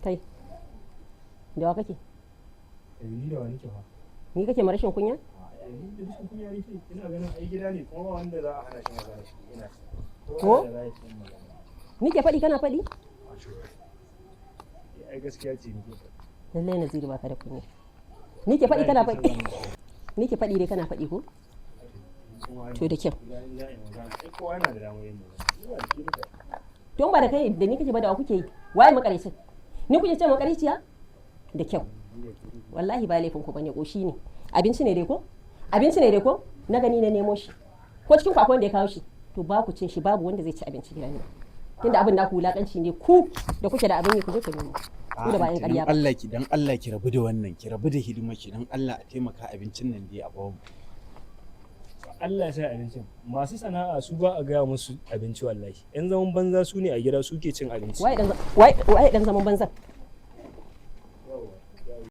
Kai, da wa kake? Ni da wani ke fa? Ni kake ma rashin kunya? Ni da rashin kunya ne? Ina ganin ai gida ne, kuma ba wanda za a hana shi magana, shi ina Ko? da right din magana. Ni ke faɗi kana faɗi? Ai gaskiya ce nake faɗi. Lallai Naziru, baka da kunya. Ni ke faɗi kana faɗi? Ni ke faɗi dai kana faɗi ko? To, da kyau. Idan za a yi magana, ai kowa yana da damar yin magana. Ni ba da ke duka. Don ba da kai da ni kake ba, da wa kuke yi? Waye makarecin? Ni kuke ce makareciya? Da kyau. Wallahi ba laifin ku bane, koshi ne. Abinci ne dai ko? Abinci ne dai ko? Na gani na nemo shi. Ko cikin ku akwai wanda ya kawo shi? To, ba ku cin shi, babu wanda zai ci abinci gidan nan. Tunda abin naku wulakanci ne, ku da kuke da abin yi ku je ku nemo. Ku da ba yan ƙarya ba. Allah ki, dan Allah ki rabu da wannan, ki rabu da hidima ki, dan Allah a taimaka abincin nan dai a bamu. Allah ya sa abincin masu sana'a su ba a gaya musu abinci, wallahi yan zaman banza su ne a gida suke cin abinci. Waye dan zaman banzan?